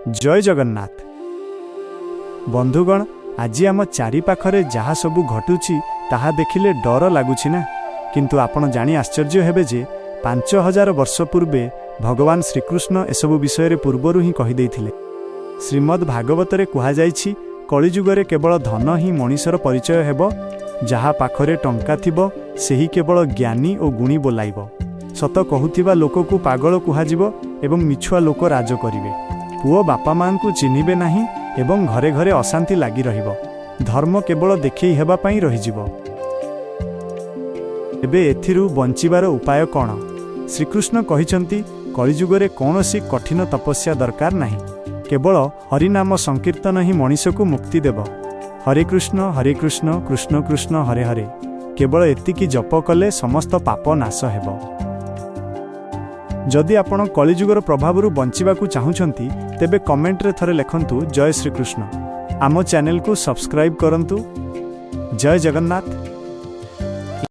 ଜୟ ଜଗନ୍ନାଥ। ବନ୍ଧୁଗଣ, ଆଜି ଆମ ଚାରିପାଖରେ ଯାହା ସବୁ ଘଟୁଛି, ତାହା ଦେଖିଲେ ଡର ଲାଗୁଛି ନା? କିନ୍ତୁ ଆପଣ ଜାଣି ଆଶ୍ଚର୍ଯ୍ୟ ହେବେ ଯେ 5000 ବର୍ଷ ପୂର୍ବେ ଭଗବାନ ଶ୍ରୀକୃଷ୍ଣ ଏସବୁ ବିଷୟରେ ପୂର୍ବରୁ ହିଁ କହିଦେଇଥିଲେ। ଶ୍ରୀମଦ୍ ଭାଗବତରେ କୁହାଯାଇଛି, କଳିଯୁଗରେ କେବଳ ଧନ ହିଁ ମଣିଷର ପରିଚୟ ହେବ। ଯାହା ପାଖରେ ଟଙ୍କା ଥିବ, ସେହି କେବଳ ଜ୍ଞାନୀ ଓ ଗୁଣୀ ବୋଲାଇବ। ସତ କହୁଥିବା ଲୋକକୁ ପାଗଳ କୁହାଯିବ ଏବଂ ମିଛୁଆ ଲୋକ ରାଜ କରିବେ। ପୁଅ ବାପା ମାଆଙ୍କୁ ଚିହ୍ନିବେ ନାହିଁ ଏବଂ ଘରେ ଘରେ ଅଶାନ୍ତି ଲାଗି ରହିବ। ଧର୍ମ କେବଳ ଦେଖେଇ ହେବା ପାଇଁ ରହିଯିବ। ଏବେ ଏଥିରୁ ବଞ୍ଚିବାର ଉପାୟ କ'ଣ? ଶ୍ରୀକୃଷ୍ଣ କହିଛନ୍ତି, କଳିଯୁଗରେ କୌଣସି କଠିନ ତପସ୍ୟା ଦରକାର ନାହିଁ। କେବଳ ହରିନାମ ସଂକୀର୍ତ୍ତନ ହିଁ ମଣିଷକୁ ମୁକ୍ତି ଦେବ। ହରେ କୃଷ୍ଣ, ହରେ କୃଷ୍ଣ, କୃଷ୍ଣ କୃଷ୍ଣ, ହରେ ହରେ, କେବଳ ଏତିକି ଜପ କଲେ ସମସ୍ତ ପାପ ନାଶ ହେବ। ଯଦି ଆପଣ କଳିଯୁଗର ପ୍ରଭାବରୁ ବଞ୍ଚିବାକୁ ଚାହୁଁଛନ୍ତି, ତେବେ କମେଣ୍ଟରେ ଥରେ ଲେଖନ୍ତୁ, ଜୟ ଶ୍ରୀକୃଷ୍ଣ। ଆମ ଚ୍ୟାନେଲକୁ ସବସ୍କ୍ରାଇବ୍ କରନ୍ତୁ। ଜୟ ଜଗନ୍ନାଥ।